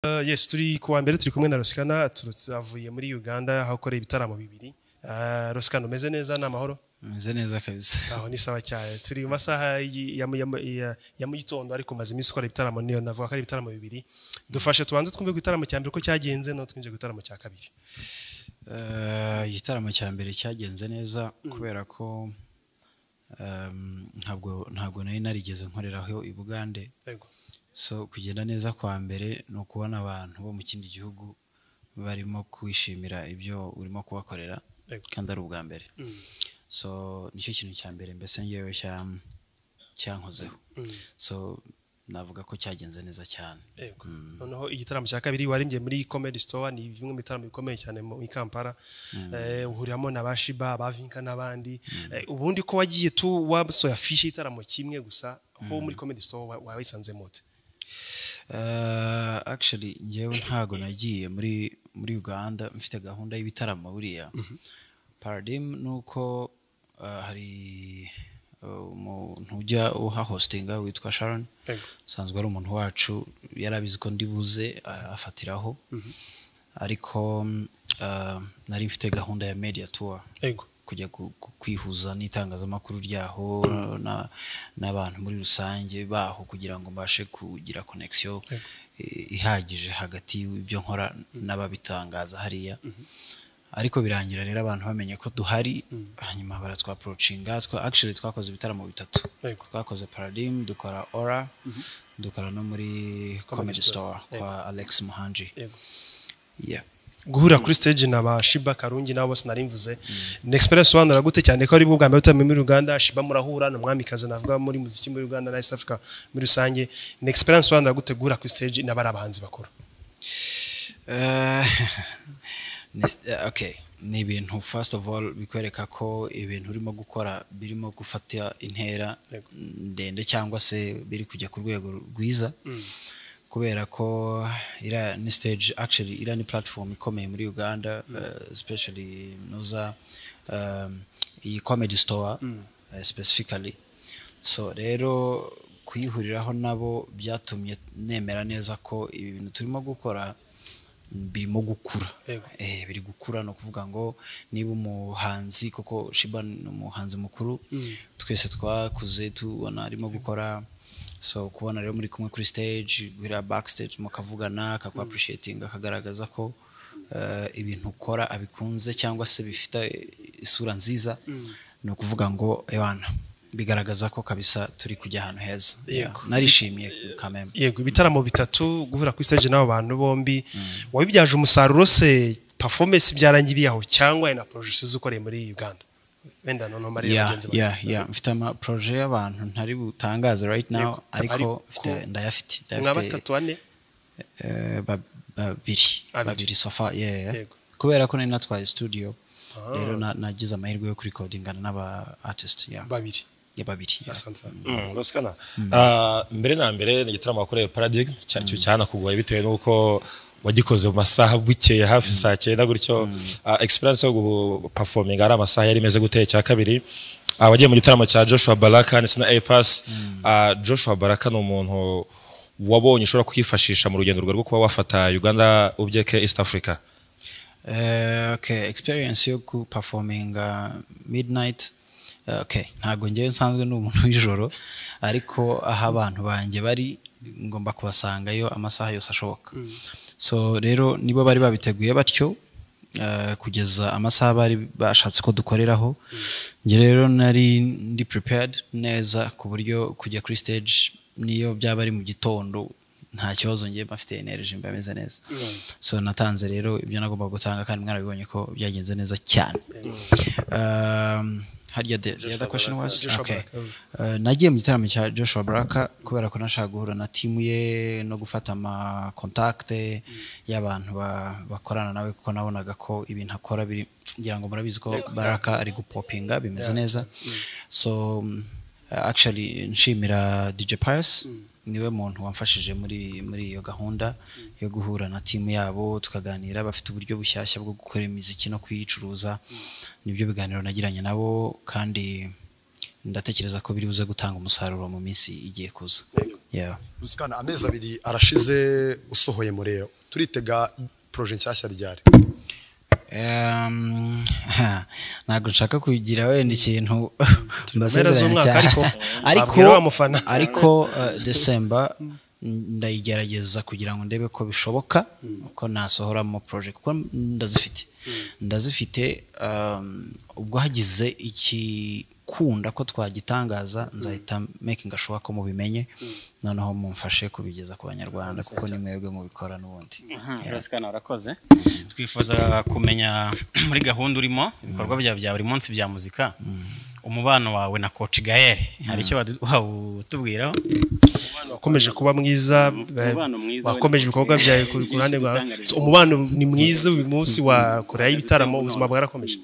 Yes, turi kuwa mbere, turi kumwe na Ross Kana, aturutse, avuye muri Uganda aho akoreye ibitaramo bibiri. Ross Kana, umeze neza? Ni amahoro? Meze neza kabisa. Aho ni sawa cyane. Turi mu masaha ya mu gitondo, ariko umaze iminsi ukora ibitaramo, niyo navuga ko ari ibitaramo bibiri. Dufashe tubanze twumve ku gitaramo cya mbere ko cyagenze, no twinjiye ku gitaramo cya kabiri. Igitaramo cya mbere cyagenze neza kubera ko ntabwo nari narigeze nkoreraho i Bugande. So kugenda neza kwa mbere ni ukubona abantu bo mu kindi gihugu barimo kwishimira ibyo urimo kubakorera kandi ari ubwa mbere. So nicyo kintu cya mbere mbese ngewe cyankozeho. So navuga ko cyagenze neza cyane. Noneho igitaramo cya kabiri waririmbye muri Comedy Store, ni bimwe mu bitaramo bikomeye cyane mu Kampala. Uhuriramo na ba Sheebah, ba Vinka n'abandi. Ubundi ko wagiye tu wasohoye affiche y'igitaramo kimwe gusa, ho muri Comedy Store wawisanze mote? Actually njyewe ntago nagiye muri Uganda mfite gahunda y'ibitaramo. Buriya Paradigm ni uko hari umuntu ujya uhahostinga witwa Sharon, usanzwe ari umuntu wacu, yari abizi ko ndi buze, afatiraho, ariko nari mfite gahunda ya media tour, kujya kwihuza n'itangazamakuru ryaho n'abantu muri rusange baho, kugira ngo mbashe kugira connection ihagije hagati y'ibyo nkora n'ababitangaza hariya. Ariko birangira rero abantu bamenye ko duhari, hanyuma baratwapproachinga. Actually twakoze ibitaramo bitatu. Twakoze Paradigm, dukora Ora, dukora no muri Comedy Store. Store kwa Alex Muhangi. Yeah. Guhurira kuri stage na ba Sheebah Karungi nabo bose nari mvuze, ni experience usobanura gute, cyane ko ari bwo bwa mbere utamiye muri Uganda? Sheebah murahura, ni umwamikazi navuga muri muziki muri Uganda na East Africa muri rusange. Ni experience usobanura gute guhura kuri stage n'abari abahanzi bakuru? Okay, ni ibintu first of all bikwereka ko ibintu urimo gukora birimo gufata intera ndende cyangwa se biri kujya ku rwego rwiza, kubera ko iriya ni stage, actually iriya ni platform ikomeye muri Uganda, especially nuza iyi Comedy Store, specifically. So rero kuyihuriraho nabo byatumye nemera neza ko ibi bintu turimo gukora birimo gukura. Biri gukura, ni ukuvuga ngo niba umuhanzi, kuko Sheebah ni umuhanzi mukuru, twese twakuze tubona arimo gukora, so kubona rero muri kumwe kuri stage, guhera backstage mukavugana, akaku appreciating, akagaragaza ko ibintu ukora abikunze cyangwa se bifite isura nziza, ni ukuvuga ngo ewana, bigaragaza ko kabisa turi kujya ahantu heza. Yeah, narishimiye kameme. Yego, ibitaramo bitatu, guhura kuri stage n'abo bantu bombi, wabibyaje umusaruro se? Performance byarangiriye aho cyangwa na projet usize ukoreye muri Uganda wenda noneho mariya bagenzi bawe? Yeah, mfite ama projet y'abantu ntari butangaze right now, ariko Ariko mfite, ndayafite. Mwa Ndayafite. batatu, bane? Babiri. Babiri. Babiri so far, yeah. Kubera ko nari natwaye studio, rero nagize amahirwe yo kurikodingana n'aba artist, yeah. Babiri. Yeah, babiri, yeah. Asante. Ross Kana, mbere na mbere ni igitaramo wakoreye Paradigm cyo cyanakugoye bitewe n'uko wagikoze mu masaha bukeye, hafi saa 9 gutyo. Experience yo guperforminga ari amasaha yari imeze gute? Cya kabiri, wagiye mu gitaramo cya Joshua Baraka ndetse na A Pass. Joshua Baraka ni umuntu wabonye ushobora kwifashisha mu rugendo rwawe rwo kuba wafata Uganda ubyeke East Africa? Okay, experience yo kuperforminga midnight, okay, ntabwo ngewe nsanzwe ni umuntu w'ijoro, ariko aho abantu banjye bari ngomba kubasangayo amasaha yose ashoboka. So rero nibo bari babiteguye batyo, kugeza amasaha bari bashatse ko dukoreraho. Njye rero nari ndi prepared neza ku buryo kujya kuri stage niyo byaba ari mu gitondo nta kibazo, ngiye mfite energy, mba meze neza. So natanze rero ibyo nagomba gutanga kandi mwarabibonye ko byagenze neza cyane. Harya the other question was? Joshua Okay. Baraka. Nagiye mu gitaramo cya Joshua Baraka kubera ko nashaka guhura na team ye no gufata ama contact y'abantu bakorana nawe, kuko nabonaga ko ibintu akora biri, ngira ngo murabizi ko Baraka ari gupopinga bimeze neza. So actually nshimira DJ Pius, niwe muntu wamfashije muri iyo gahunda yo guhura na team yabo tukaganira. Bafite uburyo bushyashya bwo gukora imiziki no kuyicuruza. Nibyo biganiro nagiranye nabo, kandi ndatekereza ko biri buze gutanga umusaruro mu minsi igiye kuza. Yeah. Rusikana, amezi 2 arashize usohoye Murero, turitega projet nshyashya ryari? Ntabwo nshaka kugira wenda ikintu mpera z'umwaka, cyane. Ariko ariko wabwira wa mufana. Ariko December ndayigerageza kugira ngo ndebe ko bishoboka ko nasohoramo project, kuko ndazifite. Ubwo hagize ikikunda ko twagitangaza, nzahita making sure ko mubimenye, noneho mumfashe kubigeza ku Banyarwanda, kuko ni mwebwe mubikora n'ubundi. Rosikana, warakoze. Twifuza kumenya muri gahunda urimo, ibikorwa byawe bya buri munsi bya muzika, umubano wawe na Coach Gael, hari icyo wawutubwiraho? Wakomeje kuba mwiza, Umubano mwiza we wakomeje na ibikorwa Coach byawe Gael, ku ruhande rwawe. utangarije. So, umubano ni mwiza uyu munsi wa koreya y'ibitaramo, ubuzima bwarakomeje.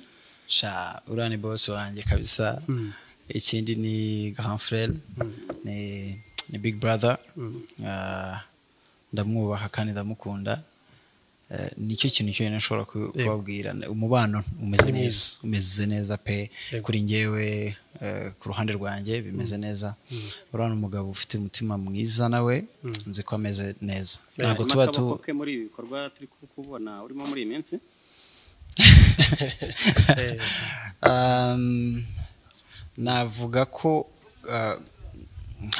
Sha, uriya ni boss wanjye kabisa. Ikindi ni grand frère, ni big brother. Ndamwubaha kandi ndamukunda. Nicyo kintu cyonyine nshobora kubabwira. Umubano umeze Ni mwiza. neza, umeze neza pe. Kuri njyewe, ku ruhande rwanjye bimeze neza. Uriya ni umugabo ufite umutima mwiza, nawe nzi ko ameze neza. Ntabwo Harimo tuba tu akaboko ke muri ibi bikorwa turi kubona urimo muri iyi minsi? Navuga ko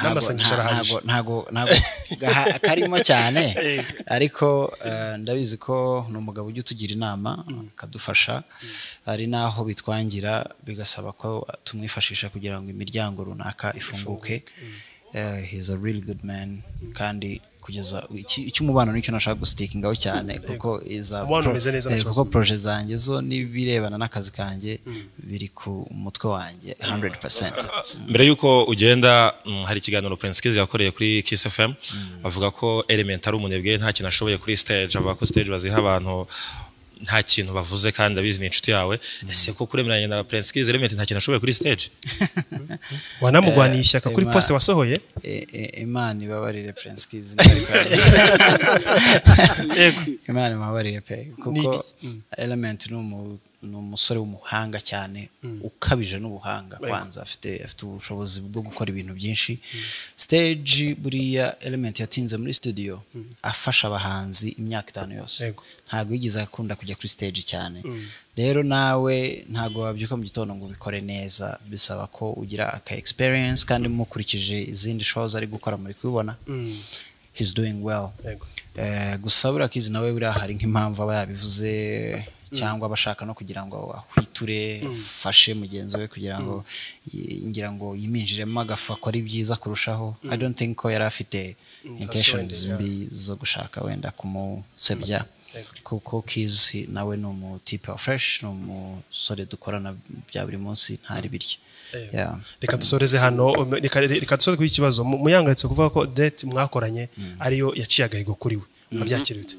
N'amasengesho arahagije. Ntago karimo cyane, ariko ndabizi ko ni umugabo ujya utugira inama, akadufasha. Hari n'aho bitwangira bigasaba ko tumwifashisha kugira ngo imiryango runaka ifunguke. He is a really good man. Kandi kugeza icy'umubano nicyo nashaka gustickingaho cyane, kuko iza Umubano umeze neza, nta kibazo. Kuko projet zanjye zo n'ibirebana n'akazi kanjye biri ku mutwe wanjye 100%. Mbere y'uko ugenda, hari ikiganiro Prince Kiz yakoreye kuri Kiss FM, avuga ko Element ari umunebwe, nta kintu ashoboye kuri stage, avuga ko stage baziha abantu nta kintu bavuze, kandi abizi ni inshuti yawe. Ese ko kuremeranya na Prince Kiz, Element nta kintu ashoboye kuri stage? Wanamugwaniye ishyaka kuri poste wasohoye. Imana ibabarire Prince Kiz. Imana ibabarire pe, kuko Element ni umusore w'umuhanga cyane, ukabije n'ubuhanga. Kwanza afite ubushobozi bwo gukora ibintu byinshi. Stage, buriya Element yatinze muri studio afasha abahanzi imyaka 5 yose. Ntabwo yigeze akunda kujya kuri stage cyane. Rero nawe ntabwo wabyuka mu gitondo ngo ubikore neza, bisaba ko ugira aka experience. Kandi mukurikije izindi shows ari gukora, muri kubibona, he's doing well. Gusa buriya Kizi nawe, buriya hari nk'impamvu aba yabivuze, cyangwa aba ashaka no kugira ngo ahwiture, afashe mugenzi we kugira ngo ngira ngo yiminjiremo agafu, akore ibyiza kurushaho. I don't think ko yari afite intentions mbi zo gushaka wenda kumusebya, kuko Kizi nawe ni umutipe wa fresh, ni umusore dukorana bya buri munsi, ntari birya. Yeah. Reka dusoreze hano, reka dusoreze kuri iki kibazo. Muyangaretse kuvuga ko date mwakoranye ariyo yaciye agahigo kuri we, wabyakiriye ute?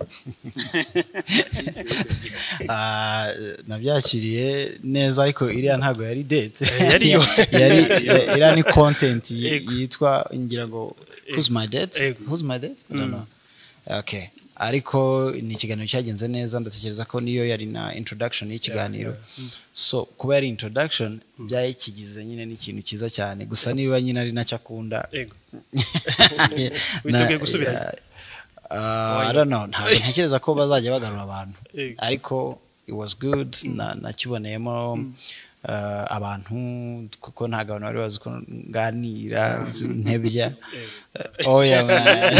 Nabyakiriye neza, ariko iriya ntabwo yari date. Yari yo. Yari iriya ni content yitwa ngira ngo "Who's my date?" "Who's my date?" I don't know. Okay, ariko ni ikiganiro cyagenze neza. Ndatekereza ko niyo yari na introduction y'ikiganiro, so kuba yari introduction byayikigize nyine ni ikintu cyiza cyane. Gusa niba nyine ari nacyo akunda Witeguye gusubirayo? I don't know, ntabwo ntekereza ko bazajya bagarura abantu, ariko it was good. Nakiboneyemo abantu, kuko ntabwo abantu bari bazi ko nganira ntebya. Oya man.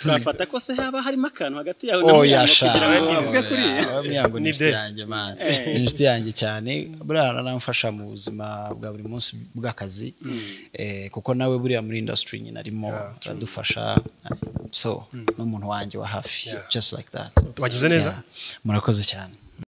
Twafata ko se haba harimo akantu hagati yawe na Oya Muyango sha, kugira ngo avuge kuriya? Oya, Muyango ni Ni inshuti bye. yanjye man, ni inshuti yanjye cyane. Buriya aramfasha mu buzima bwa buri munsi bw'akazi, kuko nawe buriya muri industry nyine arimo aradufasha, so ni umuntu wanjye wa hafi, just like that. Wagize neza. Yeah. Murakoze cyane.